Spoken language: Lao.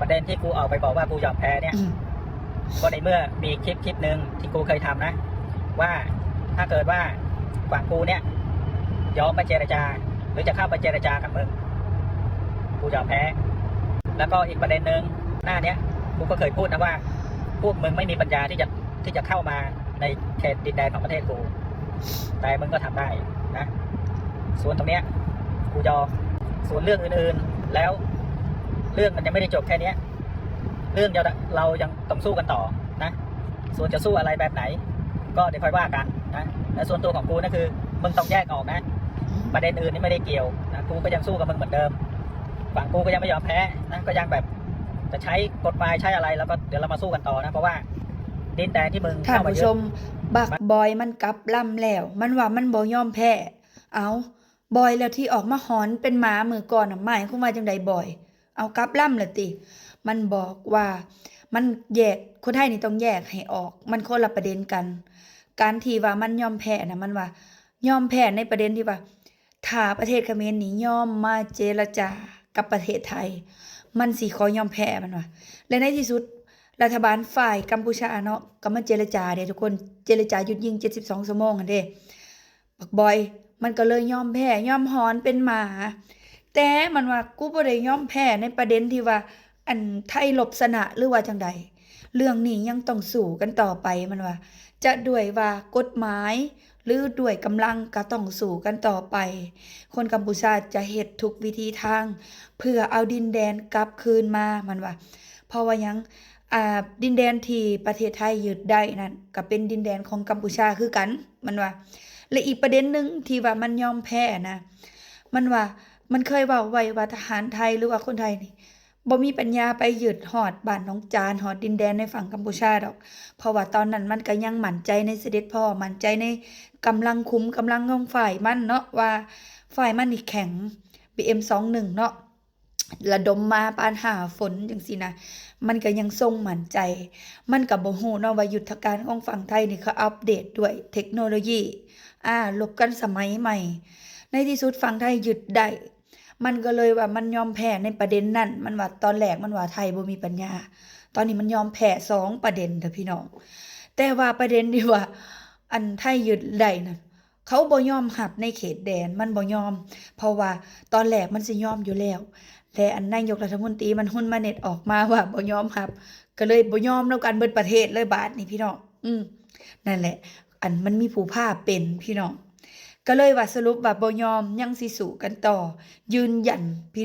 ປະເດັນທີ່ກູອອກໄປບອກວ່າກູຍອມແພ້ເນຍ ອືມ ກໍໃນເມື່ອມີຄລິບ ຄລິບໜຶ່ງທີ່ກູເຄີຍທຳນະ ວ່າຖ້າເກີດວ່າຝັ່ງກູເນຍຍອມມາເຈລະຈາ ຫຼືຈະເຂົ້າໄປເຈລະຈາກັບມຶງ ກູຍອມແພ້. ແລ້ວກໍອີກປະເດັນໜຶ່ງ ໜ້າເນຍ ກູກໍເຄີຍພູດນະວ່າ ພວກມຶງໄມ່ມີປັນຍາທີ່ຈະ ທີ່ຈະເຂົ້າມາໃນເຂດດິນແດນຂອງປະເທດກູ ແຕ່ມຶງກໍທຳໄດ້ນະ ສ່ວນຕົງເນຍກູຍອມ. ສ່ວນເລື່ອງອື່ນໆ ແລ້ວເລື່ອງມັນຍັງໄມ່ໄດ້ຈົບແຄ່ເນຍ ເລື່ອງ ເຮົາຍັງຕ້ອງສູ້ກັນຕໍ່ນະ ສ່ວນຈະສູ້ອະໄລແບບໃດ ກໍດຽວຄ່ອຍວ່າກັນນະ. ແລະສ່ວນຕົວຂອງກູນະ ຄືມຶງຕ້ອງແຍກອອກນະ ປະເດັນອື່ນນີ້ໄມ່ໄດ້ກ່ຽວນະ ກູກໍຍັງສູ້ກັບມຶງເໝືອນເດີມ. ຝັ່ງກູກໍຍັງໄມ່ຍອມແພ້ນະ ກໍຍັງແບບຈະໃຊ້ກົດໝາຍໃຊ້ອະໄລ ແລ້ວກໍດຽວເຮົາມາສູ້ກັນຕໍ່ນະ ເພາະວ່າດິນແດນທີ່ມຶງ ທ່ານຜູ້ຊົມ ບັກບອຍມັນກັບລຳແລ້ວ ມັນວ່າມັນບໍ່ຍອມແພ້. ເອົ້າ ບອຍ ແລ້ວທີ່ອອກມາຫອນເປັນໝາມື້ກ່ອນນະ ໝາຍຄວາມວ່າຈັ່ງໃດບອຍ? ເອົາ ກັບລຳລະຕິ? ມັນບອກວ່າມັນແຍກ ຄົນໄທນີ້ຕ້ອງແຍກໃຫ້ອອກ ມັນຄົນລະປະເດັນກັນ. ການທີ່ວ່າມັນຍອມແພ້ນະ ມັນວ່າຍອມແພ້ໃນປະເດັນທີ່ວ່າ ຖ້າປະເທດຂະເໝນນີ້ຍອມມາເຈລະຈາກັບປະເທດໄທ ມັນຊິຂໍຍອມແພ້ ມັນວ່າ. ແລະໃນທີ່ສຸດ ລັດຖະບານຝ່າຍກຳປູຊາເນາະ ກໍມາເຈລະຈາເດ້ທຸກຄົນ ເຈລະຈາຢຸດຍິງເຈັດສິບສອງຊົ່ວໂມງຫັ້ນເດ້. ບັກບອຍມັນກໍເລີຍຍອມແພ້ ຍອມຫອນເປັນໝາ. ແຕ່ມັນວ່າ ກູບໍ່ໄດ້ຍອມແພ້ໃນປະເດັນທີ່ວ່າ ອັນ ໄທລົບຊະນະ ຫຼືວ່າຈັ່ງໃດ ເລື່ອງນີ້ຍັງຕ້ອງສູ້ກັນຕໍ່ໄປ ມັນວ່າ ຈະດ້ວຍວ່າກົດໝາຍ ຫຼືດ້ວຍກຳລັງ ກໍຕ້ອງສູ້ກັນຕໍ່ໄປ. ຄົນກຳປູຊາຈະເຮັດທຸກວິທີທາງ ເພື່ອເອົາດິນແດນກັບຄືນມາ ມັນວ່າ. ເພາະວ່າຫຍັງ? ອ່າ ດິນແດນທີ່ປະເທດໄທຍຶດໄດ້ນັ້ນ ກໍເປັນດິນແດນຂອງກຳປູຊາຄືກັນ ມັນວ່າ. ແລະອີກປະເດັນໜຶ່ງທີ່ວ່າມັນຍອມແພ້ນະ ມັນວ່າ ມັນເຄີຍເວົ້າໄວ້ວ່າທະຫານໄທ ຫຼືວ່າຄົນໄທນີ້ ບໍ່ມີປັນຍາໄປຍຶດຮອດບ້ານໜອງຈານ ຮອດດິນແດນໃນຝັ່ງກຳປູຊາດອກ ເພາະວ່າຕອນນັ້ນມັນກໍຍັງໝັ້ນໃຈໃນສະເດັດພໍ່ ໝັ້ນໃຈໃນກຳລັງຂຸມກຳລັງຂອງຝ່າຍມັນເນາະ ວ່າຝ່າຍມັນນີ້ແຂງ ບີເອັມສອງໜຶ່ງເນາະ ລະດົມມາປານຫ້າຝົນຈັ່ງຊີ້ນະ ມັນກໍຍັງຊົງໝັ້ນໃຈ. ມັນກໍບໍ່ຮູ້ເນາະວ່າຍຸດທະການຂອງຝັ່ງໄທນີ້ ເຂົາອັບເດດດ້ວຍເທັກໂນໂລຢີ ອາ ລົບກັນສະໄໝໃໝ່. ໃນທີ່ສຸດຝັ່ງໄທຍຶດໄດ້ ມັນກໍເລີຍວ່າມັນຍອມແພ້ໃນປະເດັນນັ້ນ ມັນວ່າຕອນແລກມັນວ່າໄທບໍ່ມີປັນຍາ ຕອນນີ້ມັນຍອມແພ້ສອງປະເດັນເດີ້ພີ່ນ້ອງ. ແຕ່ວ່າປະເດັນທີ່ວ່າ ອັນ ໄທຍຶດໄດ້ນັ້ນ ເຂົາບໍ່ຍອມຮັບໃນເຂດແດນ ມັນບໍ່ຍອມ ເພາະວ່າຕອນແລກມັນຊິຍອມຢູ່ແລ້ວ ແລະ ອັນ ນາຍົກລັດຖະມົນຕີມັນຮຸນມາເນັດອອກມາວ່າບໍ່ຍອມຮັບ ກໍເລີຍບໍ່ຍອມນຳກັນເບິດປະເທດເລີຍບາດນີ້ພີ່ນ້ອງ. ອືມ ນັ້ນແຫຼະ ອັນ ມັນມີຜູ້ພາເປັນພີ່ນ້ອງ ກໍເລີຍວ່າສະຫຼຸບວ່າບໍ່ຍອມ ຍັງຊິສູ້ກັນຕໍ່ ຢືນຢັນພີ່ນ້ອງ.